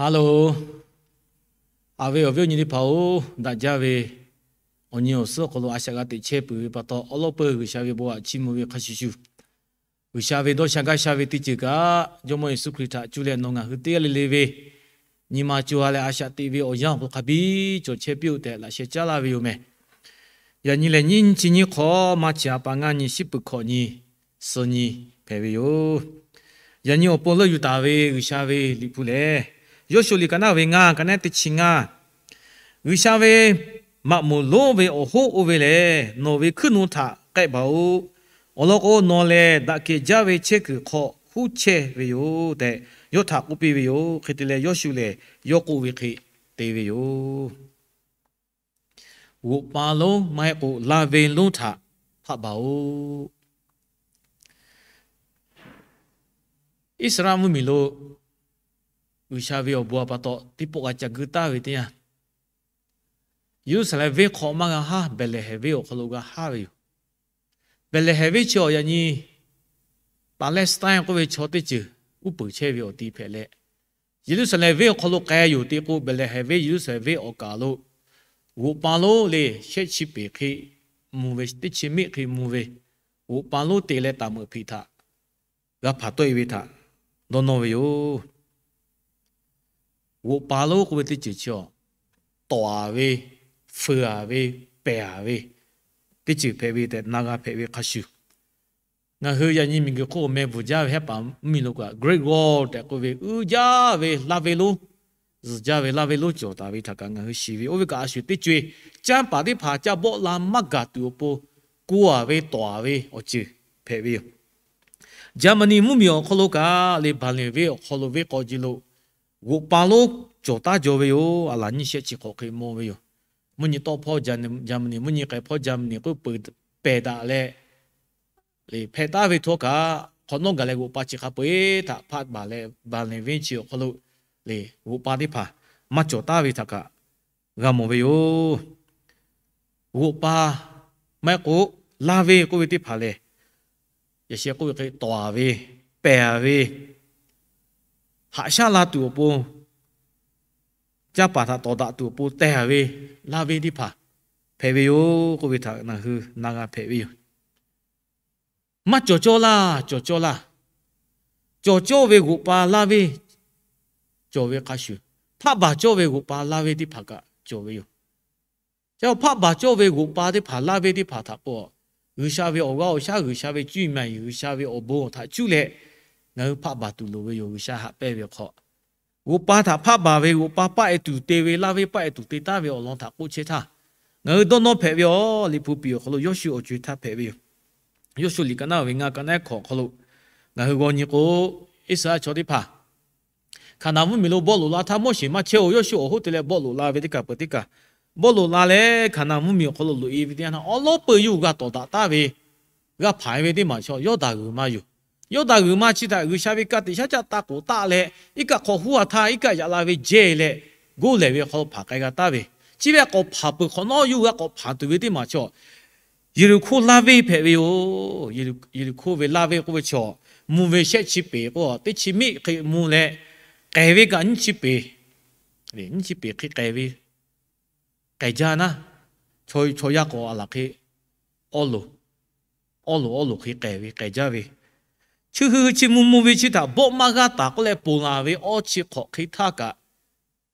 Hello, a ve awˬ viˉ awˬ nyi teˇ hpaˍ-oˬ, daꞈ jaˇ ve awˬ nyi awˬ suhˉ awˬ hk'aw lo a shaꞈ g'a teꞈ chehˇ peuˬ ve pa taw, awˉ lawˉ peuˬ G'uiˬsha ve bon aꞈ chiˇ mvuh ve hk'a shuˍ shuˍ, G'uiˬsha ve dawˇ sha gaˇ sha ve teˇ ceuˬ kaꞈ, Jawˇmawˇ Yeˍsuˆ Hkriꞈ htaꞈ cuˇ leh nawˬ ngaˬ hui teˇ g'aˇ le le ve nyi ma co ha leh a shaꞈ teꞈ ve awˬ yanˇ awˬ hk'aw lo hk'a biˇ cawˬ chehˇ piˇ-oˆ tehꞈ laꞈ sheh caˉ laˇ ve yoˬ meh. Yaꞈ nyi lehˬ, nyiˇ nyi chi nyiˇ hk'awꞈ maˇ chi a pa ngaˇ nyi shiˉ peuˬ hkawꞈ nyi suh nyi hpehꞈ ve yoˬ. Yaꞈ nyi awˬ pon leuˆ yuˬ taˍ ve G'uiˬsha ve Liꞈ hpu lehˬ, Yoˇshuˆ liꞈ ka naˉ ve ngaˇ, ka naˉ teˇ chi ngaˇ, G'uiˬsha ve maꞈ moˍ lonˉ ve awˬ hoˉ oˇ ve lehˬ, nawˬ ve hkuiˉ nu htaꞈ k'ehˆ baˬ-oꞈ. Awˬ lawn k'o, nawˬ lehˬ daꞈ kehˬ jaˇ ve chehˇ kuiˬ hk'aw huˉ chehˇ ve yoˬ tehꞈ, yawˇ htaꞈ k'oˆ piˇ ve yoˬ. Hk'e te leh, Yoˇshuˆ lehˬ yawˇ k'oˆ ve hk'e te ve yoˬ. G'oꞈ pa lonˉ maˇ heˆ k'o, laˇ ve lonˉ htaꞈ hpaˆ baˬ-oꞈ. Iˉsaˍreˍlaˆ mvuhˇmiˬ lo G'uiˬsha ve awˬ bon a pa taw teˇ pawˆ g'a ca guiˇ taˍ ve teˇ yanˇ, Yeˍruˆsaˍlehnˍ venˇ hk'aw maˇ g'a haˉ, Behˍlehˍhehnˍ venˇ awˬ hk'aw lo g'a haˉ ve yoˬ. Behˍlehˍhehnˍ venˇ chi awˬ yaꞈ nyi Palestine k'oˆ ve chaw teˇ ceuˬ uˉ peunˍ chehˇ ve awˬ ti hpehꞈ leh, Yeˍruˆsaˍlehnˍ venˇ awˬ hk'aw lo k'ai yoˬ te k'o, Behˍlehˍhehnˍ venˇ Yeˍruˆsaˍlehnˍ venˇ awˬ kaˍ lo g'oꞈ pa lonˉ le shehˆ chi peˍ hk'e mvuh ve, teˇ chi miˆ hk'e mvuh ve, g'oꞈ pa lonˉ te leh taˍ meuꞈ hpeꞈ htaꞈ g'a hpanˍ tawˆ e ve htaꞈ dawˇ nawˇ ve yoˬ. G'oꞈ pa lonˉ k'oˆ ve teˇ ceuˬ chi awˬ, tawˍ-aˍ ve, feu-aˍ ve, pehˬ-aˍ ve teˇ ceuˬ hpehꞈ ve tehꞈ na g'a hpehꞈ ve hk'a shuˍ, ngaˬ hui yaꞈ nyi miˬguiˬ hk'oˆ meh bvuhˬ jaˇ ve hehˉ paˍ mvuhˇmiˬ lo kaꞈ Great Wall tehꞈ k'oˆ ve uiˍ jaˇ ve laˇ ve lonˉ, zuhˬ jaˇ ve laˇ ve lonˉ cawˬ taˍ ve htaꞈ kaꞈ ngaˬ hui shiˍ ve. Oˇ ve kaꞈ a shuˍ teˇ co-e, canˇ paˍ teˇ hpaˍ ca bawˆ la maˇ gaˬ tuˬ awˬ pon, ko-aˍ ve tawˍ-aˍ ve awˬ ceuˬ hpehꞈ ve yoˬ. Jaˍmaˍniˆ mvuhˇmiˬ awˬ hk'aw lo kaꞈ le, Baˍlehˍ venˇ awˬ hk'aw lo venˇ k'aw ji lo g'oꞈ pa lonˉ cawˬ taˉ jaw ve yoˬ. A laˬ nyiˇ shehˆ chi hk'awꞈ hk'e mawˬ ve yoˬ. Mvuhˇ nyi tawˆ hpawˇ Jaˍmaˍniˆ, mvuhˇ nyi k'ai hpawˇ Jaˍmaˍniˆ k'oˆ peuˬ pehˬ daꞈ leh, le hpehꞈ taˍ ve htawˇ kaꞈ, hk'awꞈ nawˉ gaˬ leh g'oꞈ pa chi hk'a peu-eˬ htaꞈ hpaˆ baˬ leh, Baˍlehˍ venˇ chi awˬ hk'aw lo le g'oꞈ pa teˇ hpaˍ maˇ cawˬ taˉ ve htaꞈ kaꞈ g'a mawˬ ve yoˬ. G'oꞈ pa maˇ heˆ k'o, laˇ ve k'oˆ ve teˇ hpaˍ lehˬ, yaꞈ sheh k'oˆ ve hk'e tawˍ-aˍ ve, pehˬ-aˍ ve, haꞈ shaˉ la tuˬ awˬ pon, canˇ paˍ htaꞈ tawˍ daꞈ tuˬ awˬ pon teh-a ve laˇ ve teˇ hpaˍ hpehꞈ ve yoˬ k'oˆ ve htaꞈ ngaˬ hui na g'a hpehꞈ ve yoˬ. Maˇ cawˬ cawˇ laˇ, cawˬ cawˇ laˇ. Cawˬ cawˇ ve g'oꞈ pa laˇ ve cawˬ ve hk'a shuˍ, hpaˆ baˬ cawˇ ve g'oꞈ pa laˇ ve teˇ hpaˍ kaꞈ cawˬ ve yoˬ. Ca hpaˆ baˬ cawˇ ve g'oꞈ pa teˇ hpaˍ laˇ ve teˇ hpaˍ htaꞈ k'o, G'uiˬsha ve awˬ g'aˇ awˬ shaˉ, G'uiˬsha ve cuˇ yiˍ maˍ yiˍ, G'uiˬsha ve awˬ bon awˬ htaꞈ cuˇ leh ngaˬ hui hpaˆ baˬ tuˬ loˍ ve yoˬ. G'uiˬsha haꞈ pehnˇ ve awˬ hk'aw, g'oꞈ pa htaꞈ hpaˆ baˬ ve, g'oꞈ pa paˆ e tuˬ te ve, laˇ ve paˆ e tuˬ te taˍ ve awˬ lawn htaꞈ k'oˆ chehˇ htaˇ, ngaˬ hui dawˇ nawˇ hpehꞈ ve yoˬ. Liꞈ hpu piˍ awˬ hk'aw lo Yoˇshuˆ awˬ co-e htaˇ hpehꞈ ve yoˬ. Yoˇshuˆ liꞈ ka naˉ ve ngaˇ, ka naˉ hkawꞈ hk'aw lo ngaˬ hui g'aw nyi k'o, Iˉsaˍreˍlaˆ chaw teˇ hpaˍ Hkaˍnanˍ mvuhˇmiˬ lo bawˆ loꞈ la htaˇ, Moˉseˍ maˇ chehˇ-oˬ, Yawˇshuˆ awˬ hoˉ te leh bawˆ loꞈ la ve teˇ kaˬ peuˬ teˇ kaˬ, bawˆ loꞈ la leh Hkaˍnanˍ mvuhˇmiˬ awˬ hk'aw lo loꞈ-e ve teˇ yanˇ htaˇ, awˉ lawˉ peuˬ yuˬ g'a tawˍ daꞈ taˍ ve, g'a hpanˍ ve teˇ maˬ chaw Yawˇdanˍ g'uiˬ ma yoˬ. Yawˇdanˍ g'uiˬ ma chi htaꞈ G'uiˬsha ve ka tiꞈ shaˉ caˆ taˇ k'oˍ taˆ leh, iˉ kaˆ hk'aw huˉ a htaˇ iˉ kaˆ yaꞈ la ve jehˇ leh, goˇ lehˬ ve awˬ hk'aw lo hpanˍ k'ai g'a taˍ ve, chi ve k'awꞈ hpanˍ peuˬ hk'awꞈ nawˉ yuˬ g'a k'awꞈ hpanˍ tuˬ ve teˇ maˬ chaw Yeˍriˆhkoˇ laˇ venˇ hpehꞈ ve yoˬ. Yeˍriˆkoˇ ve laˇ venˇ k'oˆ ve chaw, mvuh ve shehˆ chi peˍ k'o, teˇ chi miˆ hk'e mvuh leh, k'ehˬ ve kaꞈ nyiˇ chi peˍ, nyiˇ chi peˍ hk'e k'ehˬ ve, k'ehˬ jaˇ naˉ, chaw yaˇ k'awꞈ a laˬ hk'e, awˉ loˍ, awˉ loˍ awˉ loˍ hk'e k'ehˬ ve k'ehˬ jaˇ ve, chi hui chi mvuh mvuh ve chi htaꞈ bawˆ maˇ g'aˇ taˍ k'oˆ leh ponˬ laˬ ve awˇ chi hk'awꞈ hk'e htaˇ kaꞈ,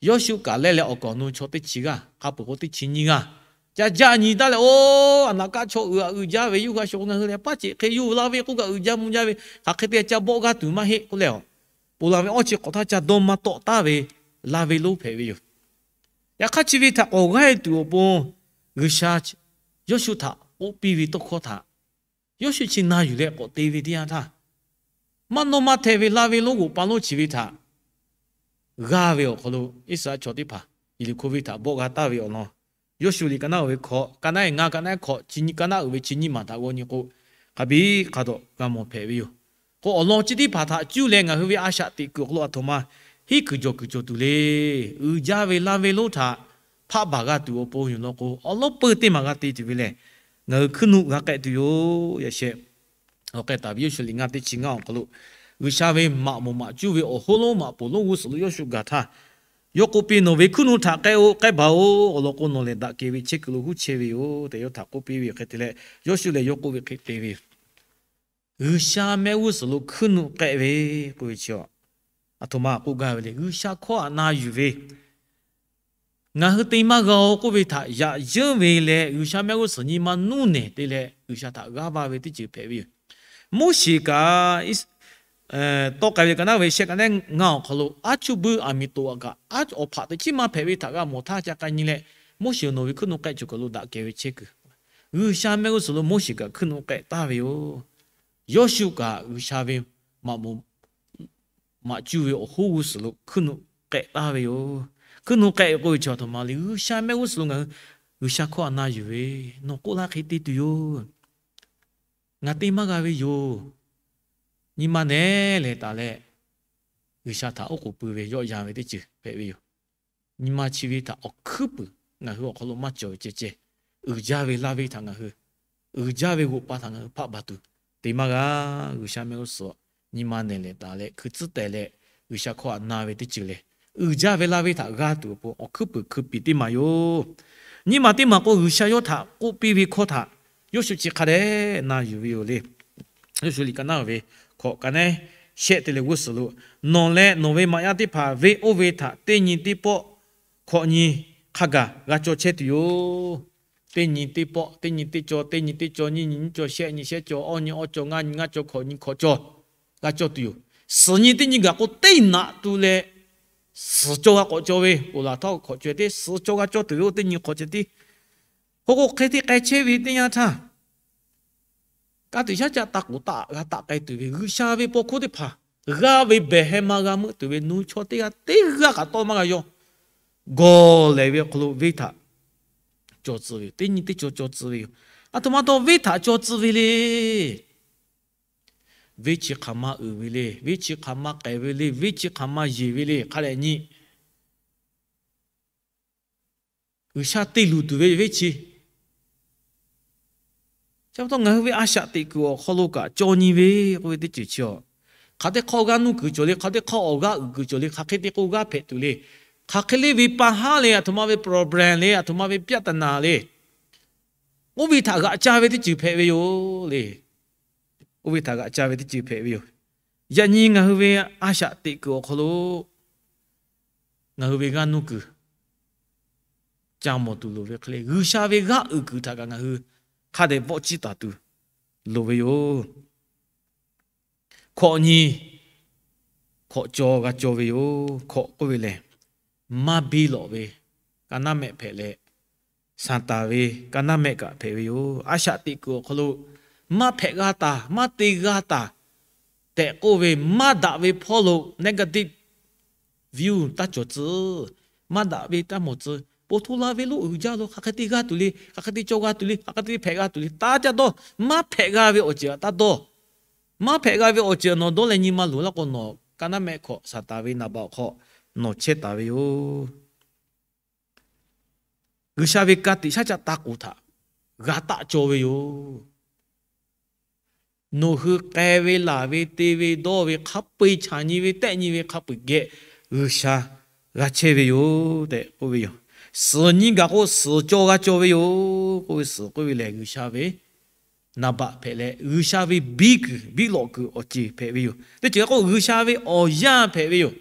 Yawˇshuˆ kaꞈ lehˇ leh awˬ kaˍ awˬ nu chaw teˇ chi g'aˇ, hk'a peuˬ k'o teˇ chi nyiˇ g'aˇ, ca jaˇ nyi taˍ leh, oˇ, aˬ naꞈ kaˆ chaw uiˍ aꞈ uiˍ jaˇ ve yawˇ hui a shuˍ k'o, ngaˬ hui lehˬ paˉ ceꞈ hk'e yawˇ hui laˇ venˇ k'oˆ kaꞈ uiˍ jaˇ mvuh jaˇ ve, hk'aˬ hk'e te ca bawˆ g'aˇ tuˬ maˇ heˆ k'oˆ leh, ponˬ laˬ ve awˇ chi hk'awꞈ htaˇ ca dawˇ maˇ tawˆ taˍ ve laˇ venˇ lonˉ hpehꞈ ve yoˬ. Yaꞈ hk'aˇ chi ve htaꞈ k'awꞈ g'aˇ e tuˬ awˬ pon, G'uiˬsha Yawˇshuˆ htaꞈ k'oˆ piˇ ve tawˇ hkawˇ htaꞈ Yawˇshuˆ chi na yuˬ leh k'awꞈ te ve teˇ yanˇ htaˇ, maˇ nawˇ maˇ hteh ve laˇ venˇ lonˉ g'oꞈ pa lonˉ chi ve htaꞈ g'aˇ ve awˬ hk'aw lo Iˉsaˍreˍlaˆ chaw teˇ hpaˍ Yeˍriˆhkoˇ venˇ htaꞈ bawˆ g'a taˍ ve awˬ lawn, Yawˇshuˆ liꞈ ka naˉ ve hkawꞈ, ka naˉ ngaˇ, ka naˉ hkawꞈ chi nyiˇ, ka naˉ uiˍ ve chi nyiˇ maˬ htaꞈ g'aw nyi k'o, hk'a biˇ hk'a dawꞈ g'a mawˬ hpehꞈ ve yoˬ. K'o, awˬ lawn chi teˇ hpaˍ htaꞈ cuˇ leh ngaˬ hui ve a shaꞈ teꞈ kuiˬ awˬ hk'aw lo aˬ htoꞈ ma hiˉ kuiˬ jawˬ kuiˬ cawˬ tuˬ le. Uiˍ jaˇ ve laˇ venˇ lonˉ htaꞈ hpaˆ baˬ g'a tuˬ awˬ pon yoˬ law k'o, awˉ lawˉ peuˬ teˇ maˬ g'a te tuˬ ve lehˬ, ngaˬ hui hkuiˉ nuˆ g'a k'ehˆ tuˬ yoˬ. Yaꞈ sheh, awˬ k'ai taˍ ve Yawˇshuˆ liꞈ ngaˇ teˇ chi ngaˇ awˬ hk'aw lo, G'uiˬsha ve maꞈ moˍ maꞈ cuˇ ve awˬ hoˉ lonˉ maꞈ poˍ lonˉ g'uˇ suhˍ lo Yawˇshuˆ gaˬ htaˇ, Yawˇ k'oˆ piˇ, Nawˬ ve hkuiˉ nuˆ htaꞈ k'ehˆ-oˆ. K'ehˆ baˬ-oˬ. Awˬ lawn k'o, nawˬ lehˬ daꞈ kehˬ ve chehˇ kuiˬ lo huˉ chehˇ ve yoˬ tehꞈ yawˇ htaꞈ k'oˆ piˇ ve hk'e te leh, Yoˇshuˆ lehˬ yawˇ k'oˆ ve hk'e te ve yoˬ. G'uiˬsha mehˆ g'uˇ suhˍ lo hkuiˉ nuˆ k'ehˆ ve k'oˆ ve chi, aˬ htoꞈ ma k'oˆ gaˇ ve le. G'uiˬsha hkawˇ htaꞈ na yuˬ ve, ngaˬ hui te maˇ g'a-oˬ k'oˆ ve htaꞈ yaꞈ yeunˇ ve leh, G'uiˬsha mehˆ g'uˇ suhˍ nyi ma nuˇ nehˬ te leh G'uiˬsha htaꞈ g'aˇ va ve teˇ ceuˬ hpehꞈ ve yoˬ. Moˉseˍ kaꞈ tawˆ k'ai ve ka naˉ ve shehˆ ka neˉ ngaˇ awˬ hk'aw lo, aˉ chuˇ buiˇ aˬ miˍ toꞈ kaꞈ, awˬ hpaꞈ teꞈ chiˉ maˇ hpehꞈ ve htaꞈ g'a mawˬ htaˇ ca k'ai nyi leh, Moˉseˍ nawˬ ve hkuiˉ nuˆ k'ehˆ cawˬ kuiˬ lo daꞈ kehˬ ve chehˇ kuiˬ. G'uiˬsha mehˆ g'uˇ suhˍ lo Moˉseˍ kaꞈ hkuiˉ nuˆ k'ehˆ taˍ ve yoˬ. Yoˇshuˆ kaꞈ G'uiˬsha ve maꞈ moˍ maꞈ cuˇ ve awˬ hoˉ g'uˇ suhˍ lo hkuiˉ nuˆ k'ehˆ taˍ ve yoˬ. Hkuiˉ nuˆ k'ehˆ ve k'oˆ ve chi aˬ htoꞈ ma le. G'uiˬsha mehˆ g'uˇ suhˍ lo ngaˬ hui G'uiˬsha hkawˇ htaꞈ na yuˬ ve, nawˬ k'oˆ laˇ hk'e te tuˬ yoˬ. Ngaˬ te maˇ g'a ve yoˬ. Nyi ma nehˬ lehˬ taˍ leh, G'uiˬsha htaꞈ oˉ k'oˍ pui ve yawˆ yan ve teˇ ceuˬ hpehꞈ ve yoˬ. Nyi ma chi ve htaꞈ awˬ hkuiˉ puiˍ ngaˬ hui awˬ hk'aw lo maˇ cawˬ ve ceh ceh, uiˍ jaˇ ve laˇ ve htaꞈ ngaˬ hui, uiˍ jaˇ ve g'oꞈ pa htaꞈ ngaˬ hui hpaˆ baˬ tuˬ te maˇ g'a. G'uiˬsha mehˆ g'uˇ suhˍ nyi ma nehˬ lehˬ taˍ leh hkui tcuhˉ teh leh G'uiˬsha hkawˇ htaꞈ na ve teˇ ceuˬ lehˬ, uiˍ jaˇ ve laˇ ve htaꞈ g'a tuˬ awˬ pon awˬ hkuiˉ puiˍ hkui piˍ teˇ maˬ yoˬ. Nyi ma teˇ maˬ k'o, G'uiˬsha yawˇ htaꞈ k'oˆ piˇ ve hkawˇ htaꞈ Yoˇshuˆ chi hk'a dehꞈ na yuˬ ve yoˬ le. Yoˇshuˆ liꞈ ka naˉ ve hkawꞈ ka neˉ shehˆ te leh g'uˇ suhˍ lo, Nawˬ leh nawˬ ve maꞈ yaˇ teˇ hpaˍ venˇ oˇ ve htaꞈ teˇ nyi teˇ pawˆ hkawꞈ nyi hk'a gaˬ g'a caw chehˇ tuˬ yoˬ. Teˇ nyi teˇ pawˆ, teˇ nyi teˇ caw, teˇ nyi teˇ caw, nyiˇ nyi nyiˇ caw, shehˆ nyi shehˆ caw, awˇ nyi awˇ caw, ngaˇ nyi ngaˇ caw, hkawꞈ nyi hkawꞈ caw g'a caw tuˬ yoˬ. Suhˍ nyi teˇ nyi gaˬ k'o, teˇ naꞈ tu leh suhˍ caw g'a k'awꞈ caw ve, ponˬ laˬ htawˇ hkawꞈ caw teˇ suhˍ caw g'a caw tuˬ ve oˇ teˇ nyi hkawꞈ ceh tiˉ. K'o k'o hk'e te k'ai chehˇ ve teˇ yanˇ htaˇ, ka tiꞈ shaˉ caˆ taˇ k'oˍ taˆ g'a taˆ k'ai tuˬ ve G'uiˬsha ve paw hkuˇ teˇ hpaˍ g'aˇ ve behˬ heh ma g'a meuˆ tuˬ ve nuˇ chaw teˇ g'aˇ teˇ g'aˇ kaꞈ tawˇ maˇ g'a yaw. Gawˬ lehˬ ve awˬ hk'aw lo venˇ htaꞈ caw tcuh ve yoˬ. Teˇ nyi teˇ caw caw tcuh ve yoˬ. Aˬ htoꞈ ma taw venˇ htaꞈ caw tcuh ve le. Venˇ chi hk'aˬ ma uiˍ ve le. Venˇ chi hk'aˬ ma k'ehˬ ve le. Venˇ chi hk'aˬ ma yeˬ ve le. Hk'a dehꞈ nyi G'uiˬsha te luˬ tuˬ ve venˇ chi, chi pa taw ngaˬ hui ve a shaꞈ teꞈ kuiˬ awˬ hk'aw lo kaꞈ caw nyi ve k'oˆ ve teˇ ceuˬ chi a, hk'aˬ teˇ hk'awˇ g'aˇ nuˇ kuiˬ cawˬ le, hk'aˬ teˇ hk'awˇ awˬ g'aˇ uiˍ kuiˬ cawˬ le, hk'aˬ hk'e te k'o g'aˇ hpehꞈ tuˬ le, hk'aˬ hk'e le ve pa haˉ le, aˬ htoꞈ ma ve problem le, aˬ htoꞈ ma ve ပြဿနာ le, oˇ ve htaꞈ g'aꞈ ca ve teˇ ceuˬ hpehꞈ ve yoˬ le. Oˇ ve htaꞈ g'aꞈ ca ve teˇ ceuˬ hpehꞈ ve yoˬ. Yaꞈ nyi ngaˬ hui ve a shaꞈ teꞈ kuiˬ awˬ hk'aw lo ngaˬ hui ve g'aˇ nuˇ kuiˬ ca mawˬ tuˬ loˍ ve hk'e le, G'uiˬsha ve g'aˇ uiˍ kuiˬ htaꞈ kaꞈ ngaˬ hui hk'a dehꞈ vawˆ ciˇ taˍ tuˬ loˍ ve yoˬ. Hkawꞈ nyi hkawꞈ caw g'a caw ve yoˬ. Hkawꞈ k'oˆ ve lehˬ, maˇ biˇ lawꞈ ve ka naˉ mehˆ hpehꞈ leh, Saˍtanˍ ve ka naˉ mehˆ kaꞈ hpehꞈ ve yoˬ. A shaꞈ teꞈ kuiˬ awˬ hk'aw lo maˇ hpehꞈ g'a taˍ, maˇ te g'a taˍ tehꞈ k'oˆ ve maˇ daꞈ ve hpawˇ lo negative view taˇ cawˬ tcuh. Maˇ daꞈ ve taˇ mawˬ tcuh. Po hto la ve lo uiˍ jaˇ lo hk'aˬ hk'e te g'a tuˬ le, hk'aˬ hk'e te caw g'a tuˬ le, hk'aˬ hk'e te hpehꞈ g'a tuˬ le, taˇ caˇ dawˇ. Maˇ hpehꞈ g'a ve awˬ ceuˬ taˇ dawˇ. Maˇ hpehꞈ g'a ve awˬ ceuˬ nawˬ dawˇ leh nyi ma luˬ laˇ k'o, nawˬ ka naˉ mehˆ hk'awꞈ Saˍtanˍ ve naˍ baꞈ awˬ hk'aw nawˬ chehˇ taˍ ve yoˬ. G'uiˬsha ve ka tiꞈ shaˉ caˆ taˇ k'oˍ htaꞈ g'a taˆ caw ve yoˬ. Nawˬ hui k'ai ve laˬ ve te ve dawˇ ve hk'a peu-eˬ chaꞈ nyi ve tehˆ nyi ve hk'a peu-eˬ geh G'uiˬsha g'a chehˇ ve yoˬ tehꞈ k'oˆ ve yoˬ. Suhˍ nyi gaˬ k'o suhˍ caw g'a caw ve yoˬ k'oˆ ve suhˍ k'oˆ ve lehˬ, G'uiˬsha ve naˍ baꞈ hpehꞈ leh G'uiˬsha ve biˇ kuiˬ biˇ lawꞈ kuiˬ awˬ ceuˬ hpehꞈ ve yoˬ. Teˇ ceuˬ k'o G'uiˬsha ve awˬ yanˇ hpehꞈ ve yoˬ.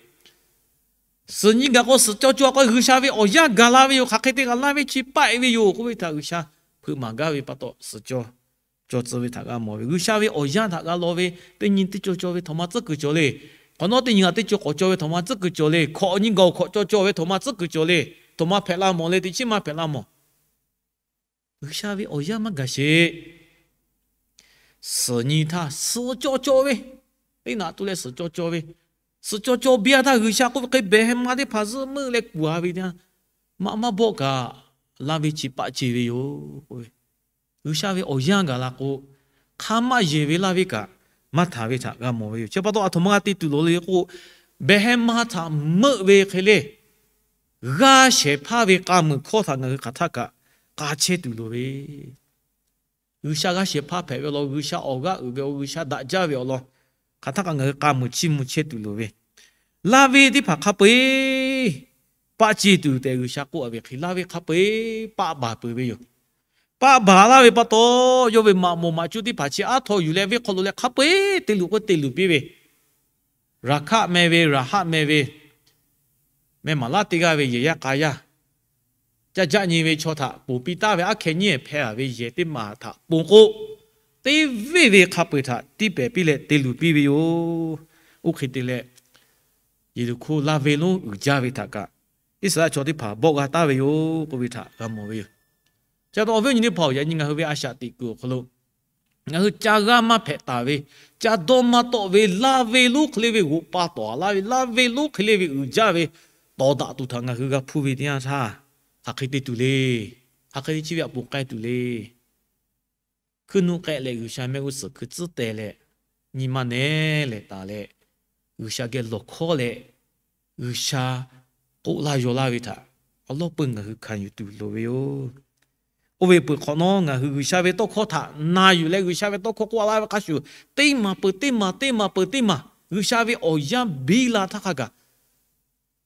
Suhˍ nyi gaˬ k'o suhˍ caw caw k'o G'uiˬsha ve awˬ yanˇ gaˬ la ve yoˬ. Hk'aˬ hk'e te g'a laˇ ve chi paˆ-e ve yoˬ k'oˆ ve htaꞈ G'uiˬsha hpeuꞈ maˍ gaˇ ve pa taw suhˍ caw caw tcuh ve htaꞈ g'a mawˬ ve. G'uiˬsha ve awˬ yanˇ htaꞈ g'a law ve teˇ nyi teˇ caw caw ve htaꞈ ma tcuhˉ kuiˬ cawˬ le. Hk'awꞈ nawˉ teˇ nyi g'aꞈ teˇ caw k'awꞈ caw ve htaꞈ ma tcuhˉ kuiˬ cawˬ le. Hkawꞈ nyi gaˬ-oˬ hkawꞈ caw caw ve htaꞈ ma tcuhˉ kuiˬ cawˬ le. Htaꞈ ma hpehꞈ la mawˬ le, teꞈ chiˉ maˇ hpehꞈ la mawˬ. G'uiˬsha ve awˬ yanˇ maˇ gaˬ sheˍ. Suhˍ nyi htaˇ suhˍ caw caw ve, teˇ naꞈ tu leh suhˍ caw caw ve, suhˍ caw caw biˇ-a htaˇ G'uiˬsha k'oˆ ve hk'e behˬ heh ma teˇ hpaˍ zuhˆ meuˆ leh kuˬ-a ve teˇ yanˇ, maꞈ maˇ bawˆ kaꞈ laˇ ve chi paˆ ce ve yoˬ. G'uiˬsha ve awˬ yanˇ gaˬ la k'o, hk'a maˇ yehˬ ve laˇ ve kaꞈ maˇ htaˍ ve htaꞈ g'a mawˬ ve yoˬ. Chi pa taw aˬ htoꞈ ma g'a te tuˬ loˍ le k'o, behˬ heh ma htaꞈ meuˆ ve hk'e le, g'aˇ shehˍ hpaˇ ve k'a muiˬ hkawˇ htaꞈ ngaˬ hui hk'aˬ htaˇ kaꞈ k'a chehˇ tuˬ loˍ ve. G'uiˬsha g'aˇ shehˍ hpaˇ hpehꞈ ve awˬ lawn, G'uiˬsha awˬ g'aˇ uiˍ ve awˬ, G'uiˬsha daꞈ jaˇ ve awˬ lawn, hk'aˬ htaˇ kaꞈ ngaˬ hui k'a muiˬ chiˇ mvuh chehˇ tuˬ loˍ ve. Laˇ ve teˇ hpaˍ hk'a peu-eˬ paˆ ciˇ tuˬ tehꞈ G'uiˬsha k'oˆ a ve hk'e, laˇ ve hk'a peu-eˬ paˆ baˬ peuˬ ve yoˬ. Paˆ baˬ laˇ ve pa taw, yawˇ ve maꞈ moˍ maꞈ cuˇ teˇ hpaˍ chi aˉ htaw yuˬ leh venˇ hk'aw lo leh hk'a peu-eˬ te luˬ k'oˆ te luˬ piˇ ve, Raˍhkaˆ meh ve, Raˍhaˆ meh ve, meh maˍ laˉ teˇ g'aˇ ve yehˬ yaˇ k'a yaˇ, caˇ jaˆ nyi ve chaw htaꞈ ponˬ piˇ taˍ ve aˉ hkeh nyiˉ hpehꞈ a ve yehˬ teˇ maˬ htaꞈ ponˬ k'o, teˇ venˇ ve hk'a peu-eˬ htaꞈ tiˇ pehˍ piˇ leh te luˬ piˇ ve yoˬ. Oˇ hk'e te leh, Yeˍriˆhkoˇ laˇ ve lonˉ uiˍ jaˇ ve htaꞈ kaꞈ, Iˉsaˍreˍlaˆ chaw teˇ hpaˍ bawˆ g'a taˍ ve yoˬ k'oˆ ve htaꞈ g'a mawˬ ve yoˬ. Chi pa taw awˬ viˉ awˬ nyi teˇ hpaˍ-oˬ, yaꞈ nyi ngaˬ hui ve a shaꞈ teꞈ kuiˬ awˬ hk'aw lo ngaˬ hui ca g'aˇ maˇ hpehꞈ taˍ ve, ca dawˇ maˇ tawˆ ve, laˇ ve lonˉ hk'e le ve g'oꞈ pa tawˍ laˇ ve, laˇ ve lonˉ hk'e le ve uiˍ jaˇ ve tawˍ daꞈ tuˬ htaꞈ ngaˬ hui g'a hpuˇ ve teˇ yanˇ htaˇ, hk'aˬ hk'e te tuˬ le. Hk'aˬ hk'e te chi ve aꞈ poˬ k'ai tuˬ le. Hkuiˉ nuˆ k'ehˆ leh G'uiˬsha mehˆ g'uˇ suhˍ hkui tcuhˉ teh leh, nyi ma nehˉ lehˬ taˍ leh, G'uiˬsha geh lawˬ hkawˉ leh, G'uiˬsha k'oˆ laˇ yaw laˇ ve htaꞈ awˬ lawˉ peuˬ ngaˬ hui hkanˍ yuˬ tuˬ loˍ ve yoˬ. Oˇ ve peuˬ hk'awꞈ nawˉ, ngaˬ hui G'uiˬsha ve tawˇ hkawˇ htaꞈ na yuˬ leh G'uiˬsha ve tawˇ hkawˇ k'oˆ laˇ ve hk'a shuˍ, teˇ maˬ peuˬ teˇ maˬ teˇ maˬ peuˬ teˇ maˬ G'uiˬsha ve awˬ yanˇ biˇ la htaˇ hk'a gaˬ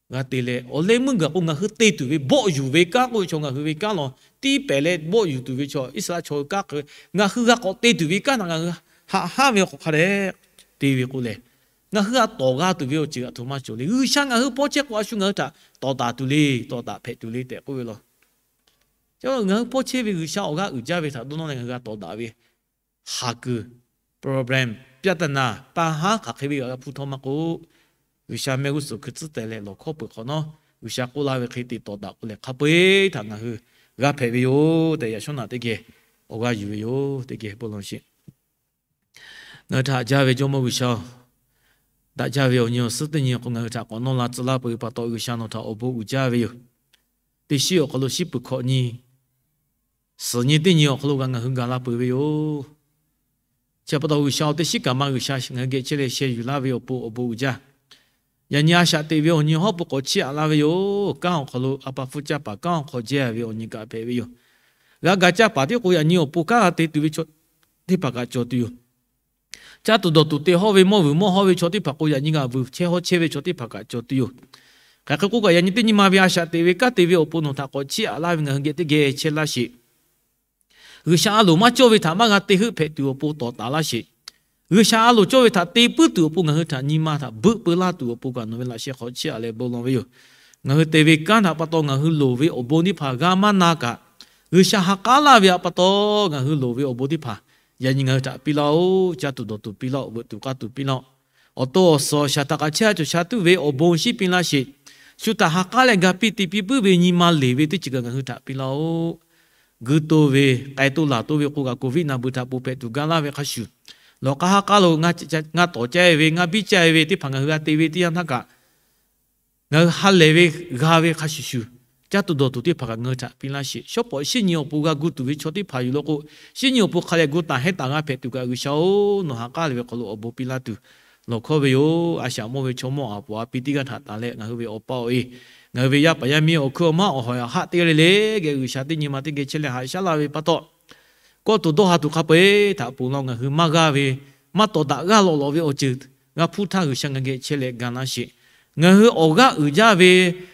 g'a te leh, awˬ leh meuˇ gaˬ k'o ngaˬ hui te tuˬ ve bawˆ yuˬ ve kanˉ k'oˆ ve chaw ngaˬ hui ve kanˉ lawˬ tiˇ pehˍ leh bawˆ yuˬ tuˬ ve chaw Iˉsaˍreˍlaˆ chaw hui kanˉ hk'e, ngaˬ hui g'a k'awꞈ te tuˬ ve kanˉ htaꞈ ngaˬ hui haꞈ haˉ ve awˬ hk'aw hk'a dehꞈ te ve k'o lehˬ, ngaˬ hui g'a tawˍ g'a tuˬ ve awˬ ceuˬ aˬ htoꞈ ma cawˬ le. G'uiˬsha ngaˬ hui hpawˇ chehˇ k'o a shu ngaˬ hui htaꞈ tawˍ daꞈ tuˬ le, tawˍ daꞈ hpehꞈ tuˬ le tehꞈ k'oˆ ve law. Ngaˬ hui hpawˇ chehˇ ve G'uiˬsha awˬ g'aˇ uiˍ jaˇ ve htaꞈ dawˇ nawˇ leh ngaˬ hui g'a tawˍ daꞈ ve ha kuiˬ, problem, ပြဿနာ, ปัญหา hk'aˬ hk'e ve g'a hpuˇ htawˇ maˇ k'oˆ, G'uiˬsha mehˆ g'uˇ suhˍ hkui tcuhˉ teh leh lawˬ hkawˉ peuˬ hk'awꞈ nawˉ, G'uiˬsha k'oˆ laˇ ve hk'e te tawˍ daꞈ k'o leh hk'a peu-eˬ htaꞈ ngaˬ hui g'a hpehꞈ ve yoˬ tehꞈ yaꞈ shawˉ naꞈ teˇ geh awˬ g'aˇ yuˬ ve yoˬ. Teˇ geh bon lawˬ sheˍ. Ngaˬ hui htaꞈ haꞈ jaˇ ve Jawˇmawˇ G'uiˬsha-oˬ, daꞈ jaˇ ve awˬ nyi awˬ suhˉ teˇ nyi awˬ hk'aw ngaˬ hui htaꞈ k'awꞈ nawˇ la tcuh laˇ peuˬ ve pa taw, G'uiˬsha nawˬ htaꞈ awˬ bon uiˍ jaˇ ve yoˬ. Teˇ shiˉ awˬ hk'aw lo shiˉ peuˬ hkawꞈ nyi, suhˍ nyi teˇ nyi awˬ hk'aw lo g'a ngaˬ hui gaˬ la peuˬ ve yoˬ. Chi pa taw G'uiˬsha-oˬ, teˇ shiˉ kaꞈ ma G'uiˬsha ngaˬ hui geh chehˇ leh sheh yuˬ laˇ ve awˬ pon awˬ bon uiˍ jaˇ. Yaꞈ nyi a shaꞈ teꞈ ve awˬ nyi hawˉ pui k'awꞈ chiˇ aꞈ laˇ ve yoˬ. Kanˉ awˬ hk'aw lo a pa hpfuhˇ caˇ paˍ kanˉ awˬ hk'aw jehˇ ve awˬ nyi kaꞈ hpehꞈ ve yoˬ. G'a gaˬ caˇ paˍ tiˉ k'o yaꞈ nyi awˬ pon kanˉ g'a te tuˬ ve chaw teˇ hpaˍ kaꞈ cawˬ tuˬ yoˬ. Caˇ tuˬ dawˬ tuˬ te hawˇ ve mawˇ vuiˬ mawˇ hawˇ ve chaw teˇ hpaˍ k'o yaꞈ nyi g'aꞈ vuiˬ chehˇ hawˇ chehˇ ve chaw teˇ hpaˍ kaꞈ cawˬ tuˬ yoˬ. Hk'aˬ hk'e k'oˆ kaꞈ yaꞈ nyi teˇ nyi ma ve a shaꞈ teꞈ ve kanˉ te ve awˬ pon nawˬ htaꞈ k'awꞈ chiˇ aꞈ laˇ ve ngaˬ hui geh teˇ geh chehˇ laˇ sheˍ. G'uiˬsha a loˍ maˇ cawˇ ve htaꞈ maˇ g'a te heuˆ hpehꞈ tuˬ awˬ pon tawˍ taˍ laˇ sheˍ. G'uiˬsha a loˍ cawˇ ve htaꞈ te puiˉ tuˬ awˬ pon ngaˬ hui htaꞈ nyi ma htaꞈ beuˆ peu laˇ tuˬ awˬ pon kaꞈ nawˬ ve laꞈ sheh hk'aw chiˇ aꞈ leh bon lawˬ ve yoˬ. Ngaˬ hui te ve kanˉ htaꞈ pa taw ngaˬ hui loˍ ve awˬ bon teˇ hpaˍ g'a maˇ na kaꞈ, G'uiˬsha ha k'aˉ laˇ ve htaꞈ pa taw ngaˬ hui loˍ ve awˬ bon teˇ hpaˍ yaꞈ nyi ngaˬ hui htaꞈ piˇ laˇ-oˆ. Caˇ tuˬ dawˬ tuˬ piˇ laˇ-oˆ. Veuꞈ tuˬ k'aˇ tuˬ piˇ laˇ-oˆ. Awˬ to awˬ suhˍ awˬ shaˍ htaꞈ k'aꞈ chehˇ a cawˬ sha tuˉ ve awˬ bon shinˉ piˇ laˇ sheˍ. Shu htaꞈ ha k'aˉ leh ga piˇ te piˇ puiˉ ve nyi ma leˬ ve teˇ ceuˬ kaꞈ ngaˬ hui htaꞈ piˇ laˇ-oˆ. Gu to ve, k'ai to laˬ to ve k'o kaꞈ Covid naˬ beuꞈ htaꞈ ponˬ hpehꞈ tuˬ ga laˇ ve hk'a shuˍ, lawˬ k'a ha k'aˉ lo ngaˬ tawˍ caˇ ve, ngaˬ biˇ caˇ ve teˇ hpaˍ ngaˬ hui g'a te ve teˇ yanˇ htaˇ kaꞈ, ngaˬ hui ha lehˬ ve g'a ve hk'a shuˍ shuˍ, caˇ tuˬ dawˬ tuˬ teˇ hpaˍ kaꞈ ngaˬ hui htaꞈ piˇ laˇ sheˍ. Shawˉ pawˍ shiˉ nyi awˬ pon g'a gu tuˬ ve chaw teˇ hpaˍ yoˬ law k'o, shiˉ nyi awˬ pon hk'a lehˬ gu taˍ hehnˇ taˍ g'a hpehꞈ tuˬ kaꞈ G'uiˬsha-oˬ, nawˬ ha k'aˉ lehˬ ve hk'aw lo awˬ bon piˇ laˇ tuˬ lawˬ hkawˇ ve yoˬ. A shaꞈ mawˇ ve chaw mawˇ aˬ poˍ a pi teˇ g'aˇ htaꞈ tanˬ leh ngaˬ hui ve awˬ pa awˬ e, ngaˬ hui ve yaˇ paˍ yaˇ miˇ awˬ hkui awˬ maˇ awˬ hawˍ awˬ haˆ teˇ g'aˇ le le geh G'uiˬsha teˇ nyi ma teˇ geh chehˇ leh haꞈ shaˉ laˇ ve pa taw, kawˆ tuˬ dawˇ ha tuˬ hk'a peu-eˬ htaꞈ ponˬ law ngaˬ hui maˇ g'aˇ ve, maˇ tawˍ daꞈ g'aˇ lawꞈ lawꞈ ve awˬ ceuˬ g'a hpuˇ htaˇ G'uiˬsha ngaˬ geh chehˇ leh ga laˇ sheˍ. Ngaˬ hui awˬ g'aˇ uiˍ jaˇ ve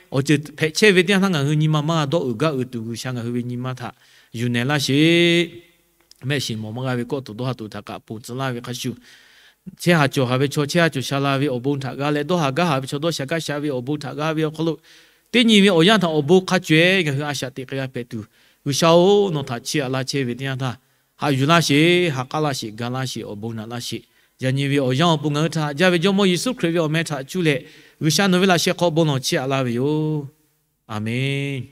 awˬ ceuˬ hpehꞈ chehˇ ve teˇ yanˇ htaˇ ngaˬ hui nyi ma maˇ g'a dawˇ uiˍ gaˇ uiˍ tuˬ G'uiˬsha ngaˬ hui ve nyi ma htaꞈ yuˬ nehˬ laˇ sheˍ. Mehˆ shiˍ mawˬ maˇ g'a ve kawˆ tuˬ dawˇ ha tuˬ htaꞈ kaꞈ ponˬ tcuh laˇ ve hk'a shuˍ, chehˇ haꞈ cawˬ haꞈ ve chaw chehˇ haꞈ cawˬ sha la ve awˬ bon htaꞈ g'a leh, dawˇ haꞈ gaˇ haꞈ ve chaw dawˇ sha gaˇ sha ve awˬ bon htaꞈ g'a ve awˬ hk'aw lo, teˇ nyi ve awˬ yanˇ htaꞈ awˬ bon hk'a caweh ngaˬ hui a shaꞈ teꞈ k'ai g'a hpehꞈ tuˬ, G'uiˬsha-oˬ, nawˬ htaꞈ chiˇ aꞈ laˇ chehˇ ve teˇ yanˇ htaˇ, haꞈ yuˬ laˇ sheˍ, ha k'aˉ laˇ sheˍ, ga laˇ sheˍ, awˬ bon naꞈ laˇ sheˍ. Yaꞈ nyi ve awˬ yanˇ awˬ pon ngaˬ hui htaꞈ haꞈ jaˇ ve Jawˇmawˇ Yeˍsuˆ Hkriꞈ ve awˬ meh htaꞈ cuˇ leh, G'uiˬsha nawˬ ve laꞈ sheh hk'aw bon lawˬ chiˇ aꞈ laˇ ve yoˬ. Aˬmenˍ.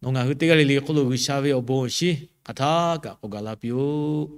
Nawˬ ngaˬ hui teˇ g'aˇ le le hk'oˆ lo G'uiˬsha ve awˬ bon awˬ shinˉ hk'aˬ htaˇ kaꞈ k'awꞈ gaˬ la piˇ-oˆ.